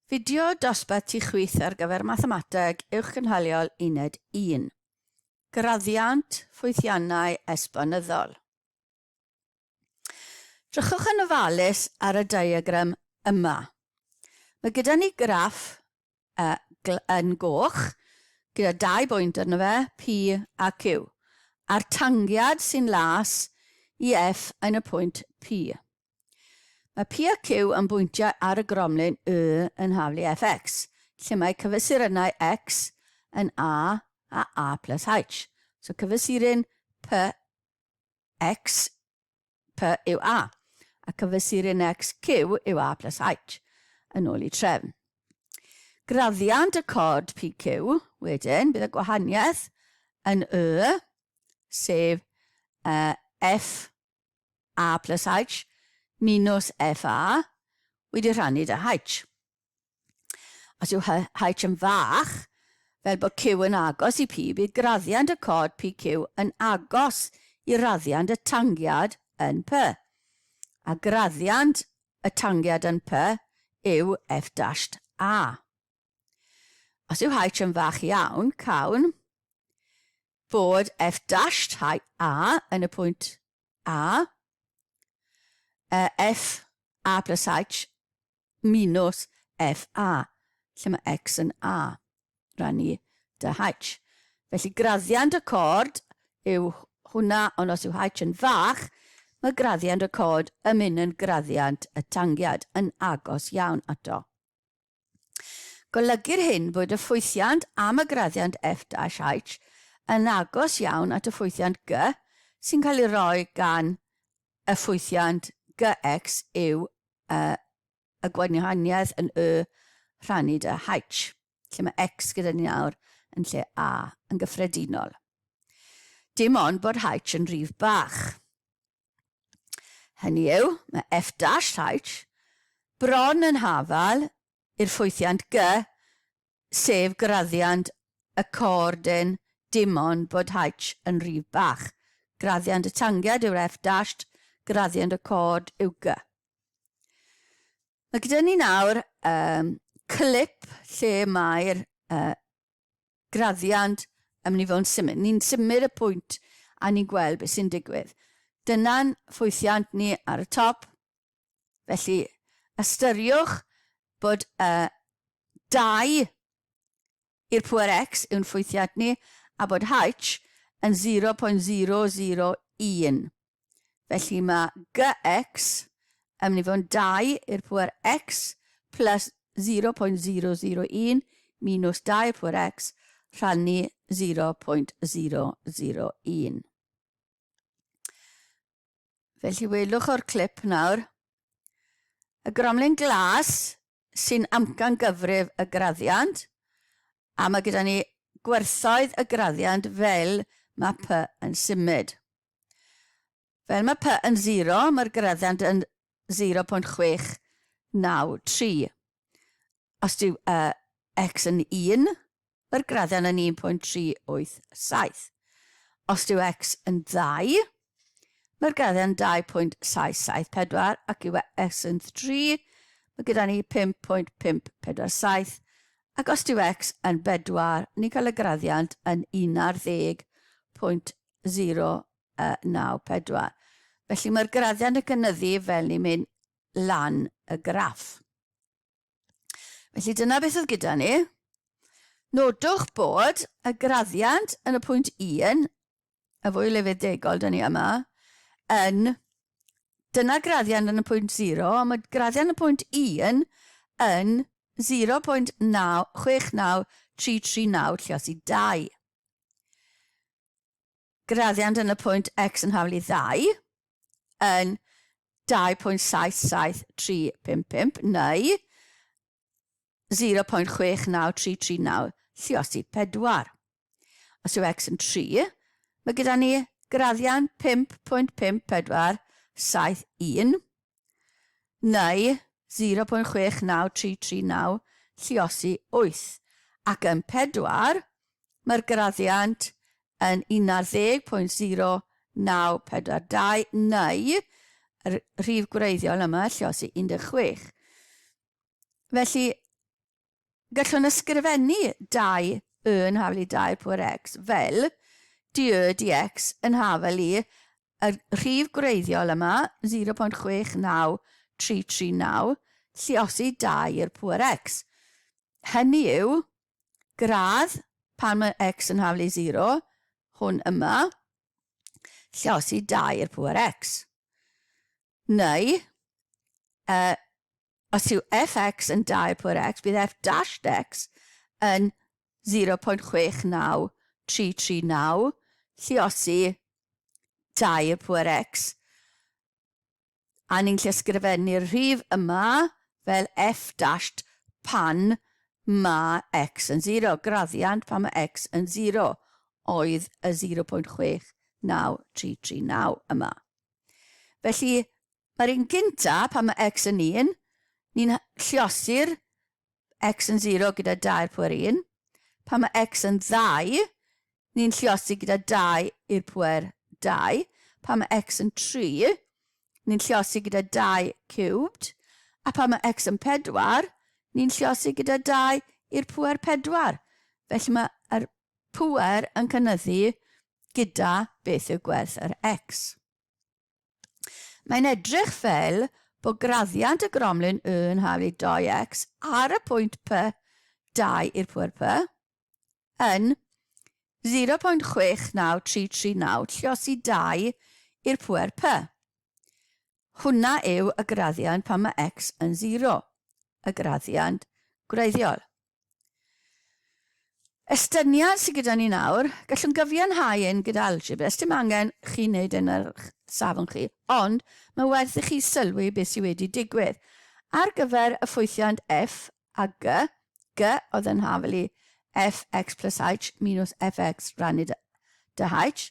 Fideo dosbarth tu chwith ar gyfer Mathemateg Uwchgynhaliol Uned 1. Graddiant ffwythiannau esbonyddol. Drychwch yn ofalus ar y diagram yma. Mae gyda ni graff uh, yn goch gyda dau bwynt arno fe, P a Q, a'r tangiad sy'n las i F yn y pwynt P. Mae P a Q yn bwyntiau ar y gromlin Y yn haflu fx, lle mae cyfesurynnau x yn A a A plus H. So cyfesuryn P x P yw A, a cyfesuryn x Q yw A plus H, yn ôl i trefn. Graddiant y cod PQ, wedyn, bydd y gwahaniaeth yn Y, sef uh, F A plus H minus FA wedi rhannu da H. Os yw H yn fach, fel bod Q yn agos i P, bydd graddiant y cod PQ yn agos i raddiant y tangiad yn P. A graddiant y tangiad yn P yw F dashed A. Os yw H yn fach iawn, cawn bod F dashed A yn y pwynt A, F A plus H minus F A, lle mae X yn A, rannu dy H. Felly graddiant y cord yw hwnna, ond os yw H yn fach, mae graddiant y cord yn mynd yn graddiant y tangiad, yn agos iawn ato. Golygir hyn bod y ffwythiant am y graddiant F-H yn agos iawn at y ffwythiant G sy'n cael ei roi gan y ffwythiant GX yw uh, y gwahaniaeth yn Y rhannu dy H, lle mae X gyda ni nawr yn lle A yn gyffredinol. Dim ond bod H yn rif bach. Hynny yw, mae F dash H bron yn hafal i'r ffwythiant G, sef graddiant y coordin dim ond bod H yn rif bach. Graddiant y tangiad yw'r F dash, graddiant y cord yw G. Mae gyda ni nawr um, clip lle mae'r uh, graddiant yn mynd i fod yn symud. Ni'n symud y pwynt a ni'n gweld beth sy'n digwydd. Dyna'n ffwythiant ni ar y top. Felly, ystyriwch bod y 2 i'r pwer x yw'n ffwythiant ni a bod h yn 0.001. Felly mae gx yn mynd i fod yn 2 i'r pwer x plus 0.001 minus 2 i'r pwer x rhannu 0.001. Felly welwch o'r clip nawr, y gromlin glas sy'n amcan gyfrif y graddiant, a mae gyda ni gwerthoedd y graddiant fel mae P yn symud. Fel mae P yn 0, mae'r graddiant yn 0.693. Os dyw uh, X yn 1, mae'r graddiant yn 1.387. Os dyw X yn 2, mae'r graddiant 2.774 ac yw X yn 3, mae gyda ni 5.547 ac os dyw X yn 4, ni'n cael y graddiant yn 11.0 94. Felly mae'r graddiant yn cynyddu fel ni'n mynd lan y graff. Felly dyna beth oedd gyda ni. Nodwch bod y graddiant yn y pwynt 1, y fwy lefydd degol dyn ni yma, yn dyna graddiant yn y pwynt 0, ond mae graddiant y pwynt 1 yn 0.969339 lliosi 2. Graddiant yn y pwynt x yn haflu ddau yn 2.77355 neu 0.69339 lluosi 4. Os yw x yn 3, mae gyda ni graddiant 5.5471 neu 0.69339 lluosi 8. Ac yn 4, mae'r graddiant yn 11.0942 neu yr rhif gwreiddiol yma, lluosi 16. Felly, Gallwn ysgrifennu 2 y yn hafal i 2 pwer x fel dy dx yn hafal i y rhif gwreiddiol yma, 0.69339, lluosi 2 i'r pwer x. Hynny yw, gradd pan mae x yn hafal i 0, hwn yma, lluosi 2 i'r pwer x. Neu, os yw fx yn 2 pwer x, bydd f dashed x yn 0.69339 lluosi 2 i'r pwer x. A ni'n gallu ysgrifennu'r rhif yma fel f dashed pan mae x yn 0. Graddiant pan mae x yn 0 oedd y 0.69339 yma. Felly, Mae'r un gynta, pan mae x yn 1, ni'n lliosi'r x yn 0 gyda 2 i'r pwer 1. Pan mae x yn 2, ni'n lliosi gyda 2 i'r pwer 2. Pan mae x yn 3, ni'n lliosi gyda 2 cubed. A pan mae x yn 4, ni'n lliosi gyda 2 i'r pwer 4. Felly mae'r pwer yn cynyddu gyda beth yw gwerth yr x. Mae'n edrych fel bod graddiant y gromlin Y yn haflu 2x ar y pwynt P 2 i'r pwer P yn 0.69339 lliosi 2 i'r pwer P. Hwna yw y graddiant pan mae x yn 0, y graddiant gwreiddiol. Estyniad sydd gyda ni nawr, gallwn gyfiawnhau hyn gyda algebra, dim angen chi wneud yn yr safon chi, ond mae werth i chi sylwi beth sydd wedi digwydd. Ar gyfer y ffwythiant f a g, g oedd yn hafel i fx plus h minus fx rannu dy h,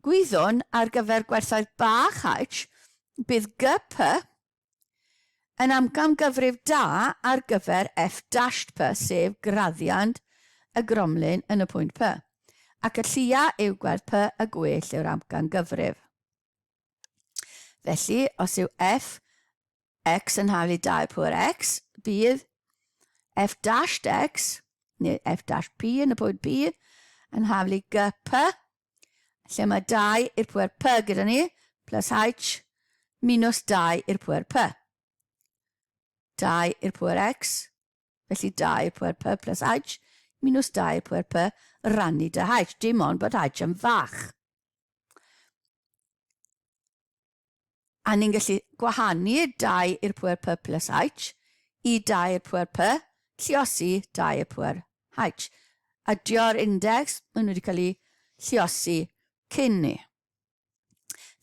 gwyddwn ar gyfer gwerthoedd bach h, bydd gp Yn amcangyfrif da ar gyfer f dashed p, sef graddiant y gromlin yn y pwynt p. Ac y lleia yw gwerth p, y gwell yw'r amcangyfrif. Felly, os yw f x yn haflu 2 pwer x, bydd f dashed x, neu f dash p yn y pwynt p, yn haflu g p, lle mae 2 i'r pwer p gyda ni, plus h, minus 2 i'r pwer p. 2 i'r pwer x, felly 2 i'r pwer p plus h, minus 2 i'r pwer p, rannu dy h, dim ond bod h yn fach. A ni'n gallu gwahanu 2 i'r pwer p plus h i 2 i'r pwer p, lliosi 2 i'r pwer h. Adio'r index, maen nhw wedi cael eu lliosi cyn ni.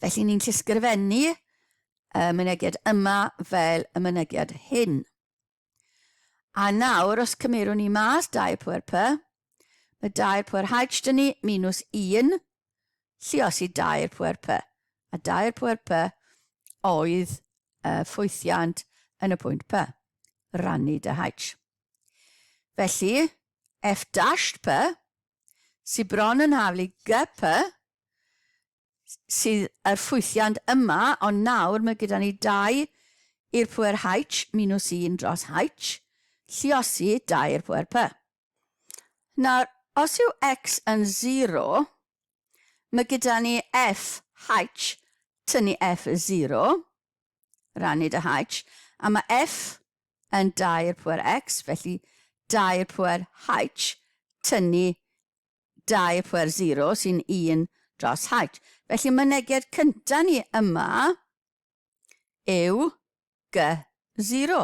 Felly ni'n llysgrifennu y mynegiad yma fel y mynegiad hyn. A nawr, os cymerwn ni mas 2 pwer p, mae 2 pwer h dyn ni minus 1, lliosi 2 pwer p. A 2 pwer p oedd y ffwythiant yn y pwynt p, rannu dy h. Felly, f dashed p, sydd bron yn haflu g p, sydd yr ffwythiant yma, ond nawr mae gyda ni 2 i'r pwer h minus 1 dros h, lliosi 2 i'r pwer p. Nawr, os yw x yn 0, mae gyda ni f h tynnu f 0, rannu dy h, a mae f yn 2 i'r pwer x, felly 2 i'r pwer h tynnu 2 pwer 0 sy'n 1 dros h. Felly mynegiad cyntaf ni yma yw g0.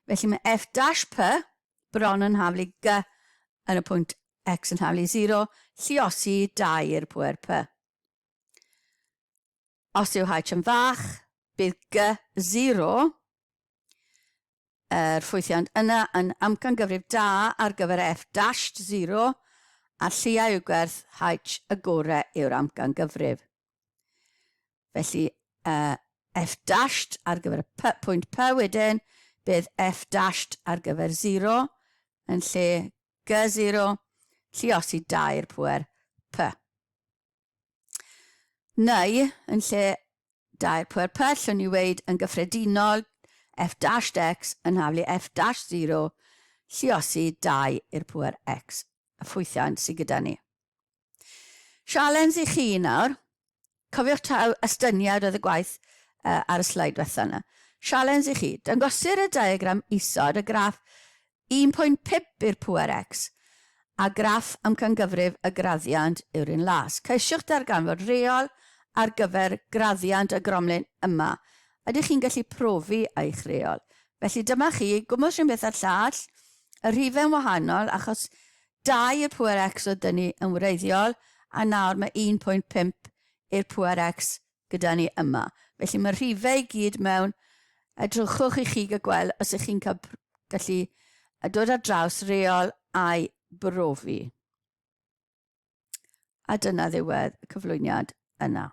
Felly mae f dash p bron yn haflu g yn y pwynt x yn haflu 0, lliosi 2 i'r pwer p. Os yw h yn fach, bydd g0 Yr ffwythiant yna yn amcangyfrif da ar gyfer f dashed 0 a lleia yw gwerth h y gore yw'r amcangyfrif. Felly uh, f dashed ar gyfer y p, pwynt p wedyn, bydd f dashed ar gyfer 0 yn lle g0, lluosi 2 i'r pwer p. Neu, yn lle dair pwer pell, o'n i weid yn gyffredinol, f dashed x yn haflu f dash 0, Lluosi 2 i'r pŵer x, y ffwythiant sydd gyda ni. Sialens i chi nawr. Cofiwch taw estyniad oedd y gwaith uh, ar y sleid diwetha yna. Sialens i chi. Dangosir y diagram isod y graff 1.5 i'r pŵer x a graff amcangyfrif y graddiant yw'r un las. Ceisiwch darganfod rheol ar gyfer graddiant y gromlin yma. Ydych chi'n gallu profi eich rheol? Felly dyma chi, gwmws rhywun beth â'r llall, y rhifau'n wahanol achos 2 i'r pŵer x oedd 'da ni yn wreiddiol, a nawr mae 1.5 i'r pŵer x gyda ni yma. Felly mae'r rhifau i gyd mewn, edrychwch i chi gael gweld os ych chi'n cael gallu dod ar draws reol a'i brofi. A dyna ddiwedd y cyflwyniad yna.